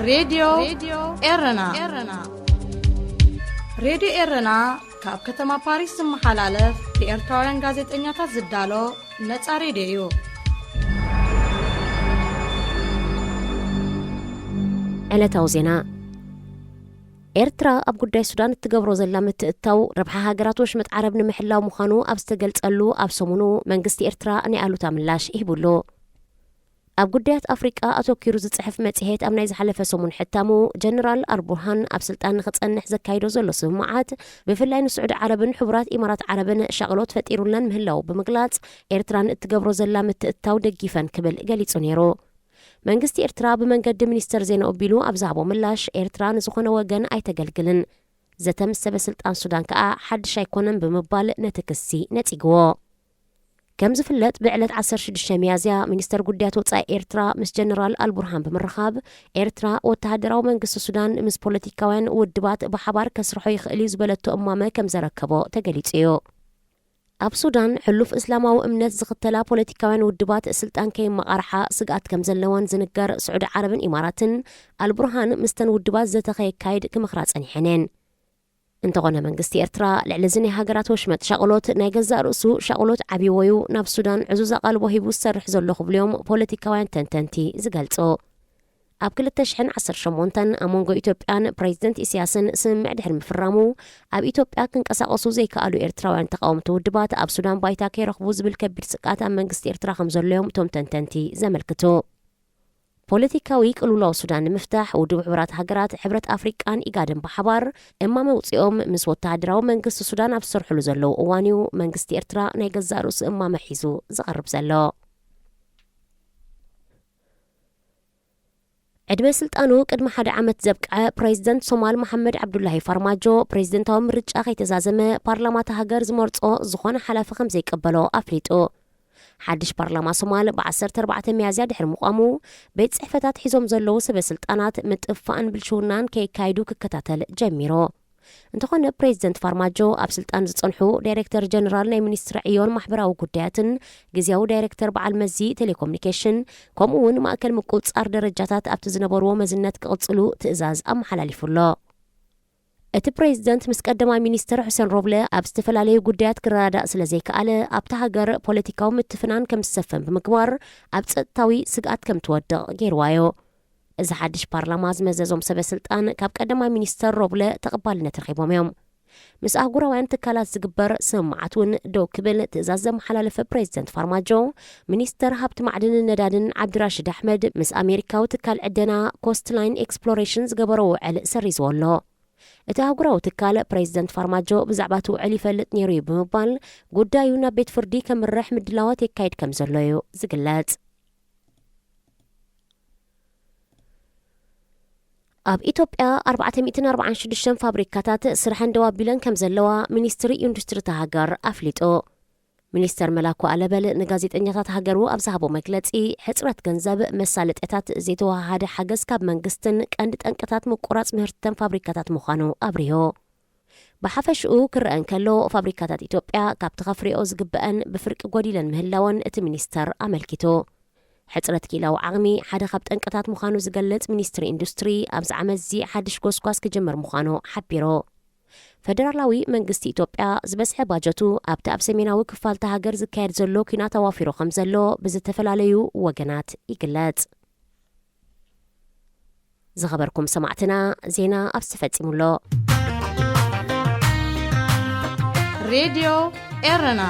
ሬድዮ ኤረና። ሬድዮ ኤረና ካብ ከተማ ፓሪስ ዝመሓላለፍ ብኤርትራውያን ጋዜጠኛታት ዝዳሎ ነጻ ሬድዮ እዩ። ዕለታዊ ዜና። ኤርትራ ኣብ ጉዳይ ሱዳን እትገብሮ ዘላ ምትእትታው ረብሓ ሃገራት ወሽመጥ ዓረብ ንምሕላው ምዃኑ ኣብ ዝተገልጸሉ ኣብ ሰሙኑ መንግስቲ ኤርትራ ናይ ኣሉታ ምላሽ ሂቡሉ። ኣብ ጉዳያት ኣፍሪቃ ኣተኪሩ ዝጽሕፍ መጽሔት ኣብ ናይ ዝሓለፈ ሰሙን ሕታሙ፣ ጀነራል ኣልቡርሃን ኣብ ስልጣን ንኽጸንሕ ዘካይዶ ዘሎ ስምምዓት ብፍላይ ንስዑዲ ዓረብን ሕቡራት ኢማራት ዓረብን ሻቕሎት ፈጢሩለን ምህላው ብምግላጽ፣ ኤርትራ ንእትገብሮ ዘላ ምትእትታው ደጊፈን ክብል ገሊጹ ነይሩ። መንግስቲ ኤርትራ ብመንገዲ ሚኒስተር ዜና ኣቢሉ ኣብ ዝሃቦ ምላሽ፣ ኤርትራ ንዝኾነ ወገን ኣይተገልግልን፣ ዘተ ምስ ሰበ ስልጣን ሱዳን ከኣ ሓድሽ ኣይኮነን ብምባል ነቲ ክሲ ነጺግዎ። ከም ዝፍለጥ፣ ብዕለት ዓሰርተ ሽዱሽተ ሚያዝያ ሚኒስተር ጉዳያት ወጻኢ ኤርትራ ምስ ጀነራል ኣልቡርሃን ብምርኻብ፣ ኤርትራ ወተሃደራዊ መንግስቲ ሱዳን ምስ ፖለቲካውያን ውድባት ብሓባር ከስርሖ ይኽእል እዩ ዝበለቶ እማመ ከም ዘረከቦ ተገሊጹ እዩ። ኣብ ሱዳን ሕሉፍ እስላማዊ እምነት ዝኽተላ ፖለቲካውያን ውድባት ስልጣን ከይመቓርሓ ስግኣት ከም ዘለወን ዝንገር ስዑዲ ዓረብን ኢማራትን፣ ኣልቡርሃን ምስተን ውድባት ዘተ ከየካይድ ክመኽራ ጸኒሐን እየን። እንተኾነ መንግስቲ ኤርትራ ልዕሊ እዚ ናይ ሃገራት ወሽመጥ ሻቕሎት ናይ ገዛእ ርእሱ ሻቕሎት ዓብይዎ እዩ ናብ ሱዳን ዕዙዝ ኣቓልቦ ሂቡ ዝሰርሕ ዘሎ ክብሉ እዮም ፖለቲካውያን ተንተንቲ ዝገልጹ። ኣብ ክልተ ሽሕን ዓሰርተ ሸሞንተን ኣብ መንጎ ኢትዮጵያን ፕሬዚደንት ኢሳያስን ስምምዕ ድሕሪ ምፍራሙ፣ ኣብ ኢትዮጵያ ክንቀሳቐሱ ዘይከኣሉ ኤርትራውያን ተቓወምቲ ውድባት ኣብ ሱዳን ባይታ ከይረኽቡ ዝብል ከቢድ ስግኣት ኣብ መንግስቲ ኤርትራ ከም ዘሎ እዮም እቶም ተንተንቲ ዘመልክቱ። ፖለቲካዊ ቅልውላው ሱዳን ንምፍታሕ ውድብ ሕቡራት ሃገራት፣ ሕብረት ኣፍሪቃን ኢጋድን ብሓባር እማመ ኣውጺኦም ምስ ወተሃደራዊ መንግስቲ ሱዳን ኣብ ዝሰርሕሉ ዘለዉ እዋን እዩ መንግስቲ ኤርትራ ናይ ገዛእ ርእሱ እማመ ሒዙ ዝቐርብ ዘሎ። ዕድመ ስልጣኑ ቅድሚ ሓደ ዓመት ዘብቅዐ ፕሬዚደንት ሶማል መሓመድ ዓብዱላሂ ፋርማጆ፣ ፕሬዚደንታዊ ምርጫ ከይተዛዘመ ፓርላማ እታ ሃገር ዝመርጾ ዝኾነ ሓላፊ ከም ዘይቀበሎ ኣፍሊጡ። ሓድሽ ፓርላማ ሶማል ብ ዓሰርተ ኣርባዕተ ሚያዝያ ድሕሪ ምቋሙ፣ ቤት ጽሕፈታት ሒዞም ዘለዉ ሰበ ስልጣናት ምጥፋእን ብልሽውናን ከየካይዱ ክከታተል ጀሚሩ። እንተኾነ ፕሬዚደንት ፋርማጆ ኣብ ስልጣን ዝጸንሑ ዳይሬክተር ጀነራል ናይ ሚኒስትሪ ዕዮን ማሕበራዊ ጉዳያትን ግዝያዊ ዳይሬክተር በዓል መዚ ቴሌኮሙኒኬሽን፣ ከምኡ እውን ማእከል ምቁጽጻር ደረጃታት ኣብቲ ዝነበርዎ መዝነት ክቕጽሉ ትእዛዝ ኣመሓላሊፉ ኣሎ። እቲ ፕሬዚደንት ምስ ቀዳማይ ሚኒስትር ሑሴን ሮብለ ኣብ ዝተፈላለዩ ጉዳያት ክረዳዳእ ስለ ዘይከኣለ፣ ኣብታ ሃገር ፖለቲካዊ ምትፍናን ከም ዝሰፈን ብምግባር ኣብ ጸጥታዊ ስግኣት ከም ትወድቕ ገይርዋ እዩ። እዚ ሓድሽ ፓርላማ ዝመዘዞም ሰበ ስልጣን ካብ ቀዳማይ ሚኒስተር ሮብለ ተቐባልነት ረኺቦም እዮም። ምስ ኣህጉራውያን ትካላት ዝግበር ስምምዓት እውን ደው ክብል ትእዛዝ ዘመሓላለፈ ፕሬዚደንት ፋርማጆ፣ ሚኒስተር ሃብቲ ማዕድንን ነዳድን ዓብድራሽድ ኣሕመድ ምስ ኣሜሪካዊ ትካል ዕደና ኮስትላይን ኤክስፕሎሬሽን ዝገበሮ ውዕል ሰሪዝዎ ኣሎ። እቲ ኣህጉራዊ ትካል ፕሬዚደንት ፋርማጆ ብዛዕባ እቲ ውዕል ይፈልጥ ነይሩ እዩ ብምባል፣ ጉዳዩ ናብ ቤት ፍርዲ ከምርሕ ምድላዋት የካይድ ከም ዘሎ እዩ ዝግለጽ። ኣብ ኢትዮጵያ ኣርባዕተ ሚእትን ኣርባዓን ሽዱሽተን ፋብሪካታት ስርሐን ደው ኣቢለን ከም ዘለዋ ሚኒስትሪ ኢንዱስትሪ እታ ሃገር ኣፍሊጡ። ሚኒስተር መላኩ ኣለበል ንጋዜጠኛታት ሃገሩ ኣብ ዝሃቦ መግለጺ፣ ሕጽረት ገንዘብ፣ መሳለጥያታት፣ ዘይተወሃሃደ ሓገዝ ካብ መንግስትን ቀንዲ ጠንቅታት ምቁራጽ ምህርተን ፋብሪካታት ምዃኑ ኣብሪሁ። ብሓፈሽኡ ክረአ እንከሎ፣ ፋብሪካታት ኢትዮጵያ ካብቲ ከፍርዮ ዝግበአን ብፍርቂ ጎዲለን ምህላወን እቲ ሚኒስተር ኣመልኪቱ። ሕጽረት ክኢላዊ ዓቕሚ ሓደ ካብ ጠንቅታት ምዃኑ ዝገልጽ ሚኒስትሪ ኢንዱስትሪ፣ ኣብዚ ዓመት'ዚ ሓድሽ ጎስጓስ ክጅምር ምዃኑ ሓቢሩ። ፈደራላዊ መንግስቲ ኢትዮጵያ ዝበዝሐ ባጀቱ ኣብቲ ኣብ ሰሜናዊ ክፋል እታ ሃገር ዝካየድ ዘሎ ኲናት ኣዋፊሩ ከም ዘሎ ብዝተፈላለዩ ወገናት ይግለጽ። ዝኸበርኩም ሰማዕትና፣ ዜና ኣብዚ ተፈጺሙ ኣሎ። ሬድዮ ኤረና።